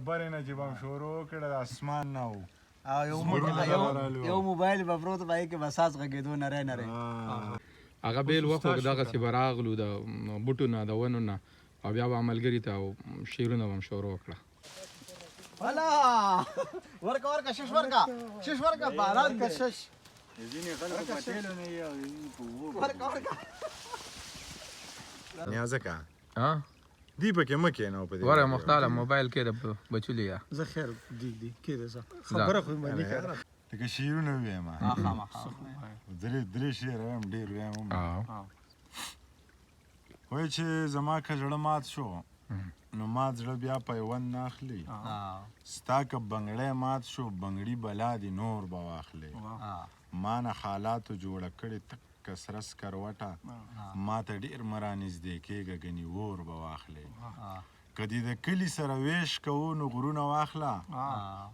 برې نه چې به هم شروع کړه، د اسمان نه و. او یو موبایل به پروت به کې به ساز غږېدو، نری نری. هغه بیل وخت دغسې به راغلو د بوټو نه، د ونو نه، او بیا به ملګري ته شعرونه به هم شروع کړه. ولا ورکه ورکه، شش ورکه، شش ورکه، باران دی. شش. ځینې خلکو په تېلو نه وي او ځینې په اوبو. ورکه ورکه. نیازکه ها. دی پکې مه کښېنه په دې. وره مختاله موبایل کې د بچولې یا. زه خیر دی دی کېده، زه خبره خو مې نه کړه. لکه شعرونه ووایم. خامخا. درې درې شعر وایم، ډېر وایم هم. وایي چې زما که زړه مات شو نو مات زړه بیا پیوند نه اخلي، ستا که بنګړی مات شو بنګړي بلا دي نور به واخلي. ما نه حالاتو جوړه کړې تکه سره سکروټه، ما ته ډېر مه رانږدې کېږه ګني اور به واخلې. که دې د کلي سره وېش کوو نو غرونه واخله،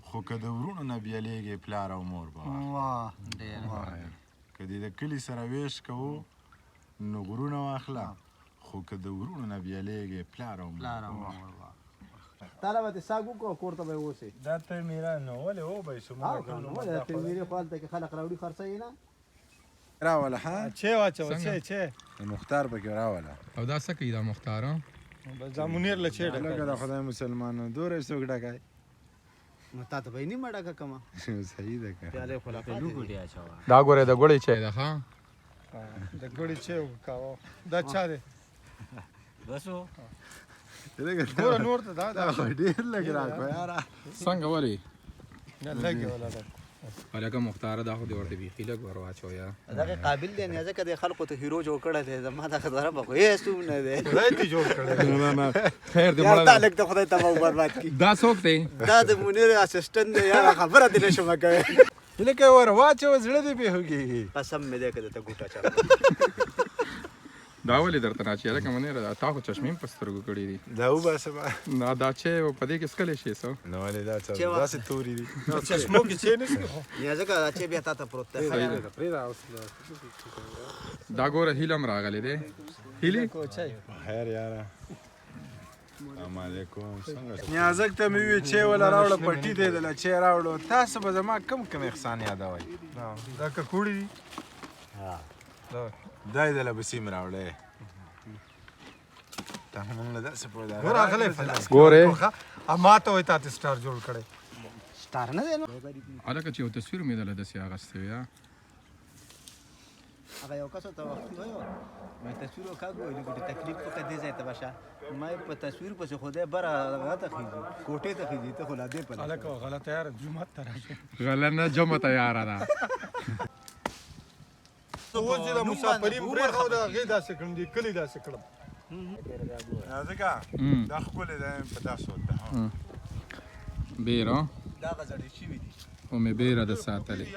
خو که د وروڼو نه بیلېږې پلار او مور به واخلې. که دې د کلي سره وېش کوو نو غرونه واخله، خو که د وروڼو نه بیلېږې پلار او مور به واخلې. تاله به دې ساګ وکړو، کور ته به یې اوسې. دا ته میرا نو ولې وبه یې څومره؟ او که نو ولې د تیمیرې خو هلته کې خلک راوړي، خرڅوي نه. راوله ها. چې واچوه چې چې. مختار پکې راوله. او دا څه کوي دا مختار؟ بس دا منیر له چې ډکه. لکه د خدای مسلمانانو دوره څوک ډکای. نو تا ته به یې نیمه ډکه کمه. صحیح ده که پیالې خو لا پاتې دي. دا ګوره د ګوړې چای ده. ښه. د ګوړې چې وکاوه، دا چا دی؟ بسو. ګوره نور ته دا دا خو ډېر لږ راکړه یاره. څنګه، ولې؟ نه، لږ ولا ده. هلکه مختاره، دا خو دې ورته بیخي لږ ور واچو یاره. دغه قابل دی نه، ځکه د خلکو ته هیرو جوړ کړی دی. زما د خزاره به خو هېڅ هم نه دی. خدای دې جوړ کړی. نه نه، خیر دې. یار مړه تا لږ ته خدای تباه و برباد کړي. دا څوک دی؟ دا د منیر اسسټنټ دی یاره، خبره دې نه شمه کوي. لکه ور واچوه، زړه دې پې خوږېږي. قسم مې دی که درته ګوټه چا. دا ولې درته راچي هلکه منیره؟ دا تا خو چشمې هم په سترګو کړې دي. دا وباسه به. نه، دا چې په دې کې څکلی شي څه؟ نو ولې دا څه چې وا- داسې توري دي؟ چشمو کې چې نشته خو. یا ځکه دا چې بیا تا ته پروت دی. دا ګوره هیله هم راغلې دی، هیلې. خیر یاره، السلام علیکم، څنګه؟ نیازک ته مې وی چې ولا راوړه، پټي دی دله چې راوړو. تاسو به زما کم کم احسان یادوئ. دا ککوړي دي. دا یې دله بسیم راوړی، ته مونږ له داسې په دا ګوره غلی فلاس. ګوره. ما ته وایي تا ته سټار جوړ کړی. سټار نه دی نو. هلکه چې یو تصویر مې دله داسې اخیستی وي. هغه یو کس ته وختي وایو مې تصویر وکاږو، ویل ګوټې تکلیف وکړه دې ځای ته بشه. ما یې په تصویر پسې خدای بره هغه ته خېږي، کوټې ته خېږي، ته خو لا دې په هلکه غلطه یاره، جومات ته راشه. غله نه، جمع تیاره ده. اوس چې د مسافرین پرېښوده، د هغې داسې کړم، دې کلي داسې کړم. ځکه دا ښکلی دی په تاسو ده. بیره دا غزړې شوي دي. او مې بیره د ساتلې.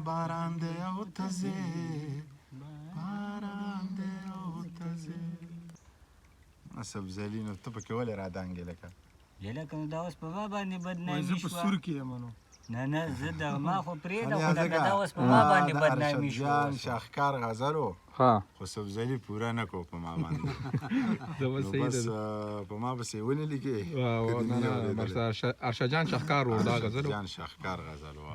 باران دی او ته ځې، باران دی او ته ځې. سبزلي نو ته پکې ولې رادانګې لکه؟ لکه نو دا اوس په ما باندې وایي بدنامي زه په شوه. سور کې یم نو. نه نه، زه د ما خو پرېږده، خو نیازکه، لکه دا اوس په ما باندې د بدنامي ارشد شوه. جان شاهکار غزل و. ها. خو سبزلي پوره نه کو په ما باندې. زه نو صحیح بس ده. په ما پسې ونه لیکې. واو، که دې نه نه نه. اورېدلی. ارشد جان شاهکار ور دا غزل و. جان شاهکار غزل و.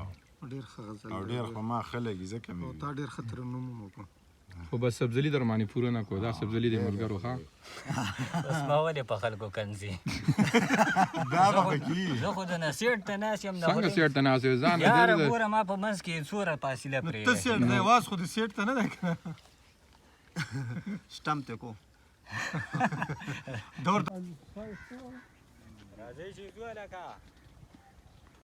ډېر ښه غزل او دی. ډېر په ما ښه لګي ځکه مې او تا ډېر ښه ترنم هم وکړ. خو بس سبزلي در باندې پوره نه کو، دا سبزلي د ملګرو ښه. اوس ما ولې په خلکو کنځي؟ دا به پکې زه خو د نه سیټ ته ناست یم د څنګه خولې- سیټ ته ناست یې؟ ځان یاره ډېر ګوره، ما په منځ کې څوره فاصله نو پرې ته سیټ دی، واز خو د سیټ ته نه دی که نه؟ سټم ته کو. دور. راځئ چې ځو هلکه.